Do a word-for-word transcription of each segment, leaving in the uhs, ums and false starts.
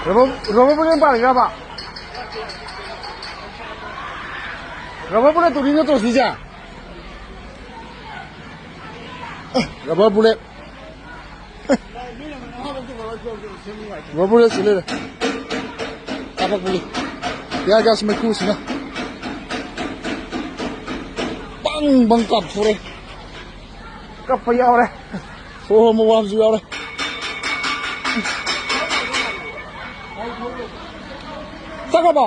Rubber, rubber bullet ꯄꯥꯜꯂꯤꯔꯕ? Rubber bullet ꯇꯨꯗꯤ ꯅꯠꯇ꯭ꯔꯣ ꯁꯤꯁꯦ? ꯑꯦ, rubber bullet꯫ Rubber bullet ꯁꯤ ꯂꯩꯔꯦ꯫ ꯀꯥꯞꯄꯛꯄꯒꯤ꯫ Tear gas ꯃꯩꯈꯨꯁꯤꯅ ꯕꯪ ꯕꯪ ꯀꯥꯞꯊꯣꯔꯛꯑꯦ꯫ ꯀꯞꯄ ꯌꯥꯎꯔꯦ꯫ ꯁꯣꯔ ꯍꯣꯟꯕ ꯋꯥꯕꯁꯨ ꯌꯥꯎꯔꯦ꯫ ꯆꯠꯈ꯭ꯔꯕꯣ?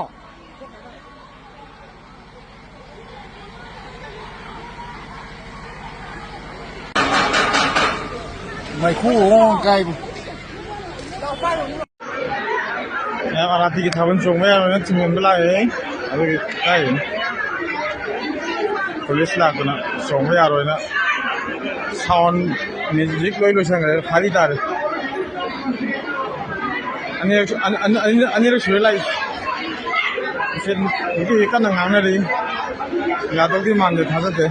ꯃꯩꯈꯨ ꯑꯃ ꯀꯥꯏꯕ꯫ ꯃꯌꯥꯝ ꯑꯔꯥꯇꯤꯒꯤ ꯊꯥꯕꯜ ꯆꯣꯡꯕ ꯌꯥꯔꯣꯏꯅ ꯊꯤꯡꯖꯤꯟꯕ ꯂꯥꯛꯑꯦ꯫ ꯑꯗꯨꯒꯤ ꯀꯥꯏꯗꯩꯅꯣ? ꯄꯨꯂꯤꯁ ꯂꯥꯛꯇꯅ ꯆꯣꯡꯕ ꯌꯥꯔꯣꯏꯅ sound, music ꯂꯣꯏ ꯂꯣꯏꯁꯟꯈ꯭ꯔꯦ꯫ ꯈꯥꯂꯤ ꯇꯥꯔꯦ꯫ ꯑꯅꯤꯔꯛ, ꯑꯅꯤ-, ꯑꯅꯤ-, ꯑꯅꯤ-, ꯑꯅꯤꯔꯛ ꯁꯨꯔꯦ ꯂꯥꯛꯏ꯫ ꯁꯦ ꯅꯨꯄꯤ ꯀꯟꯅ ꯉꯥꯡꯅꯔꯤ꯫ ꯌꯥꯗꯧꯗꯤ ꯃꯥꯟꯗꯦ, ꯊꯥꯖꯗꯦ꯫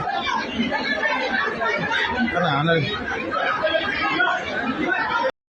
ꯀꯟꯅ ꯉꯥꯡꯅꯔꯤ꯫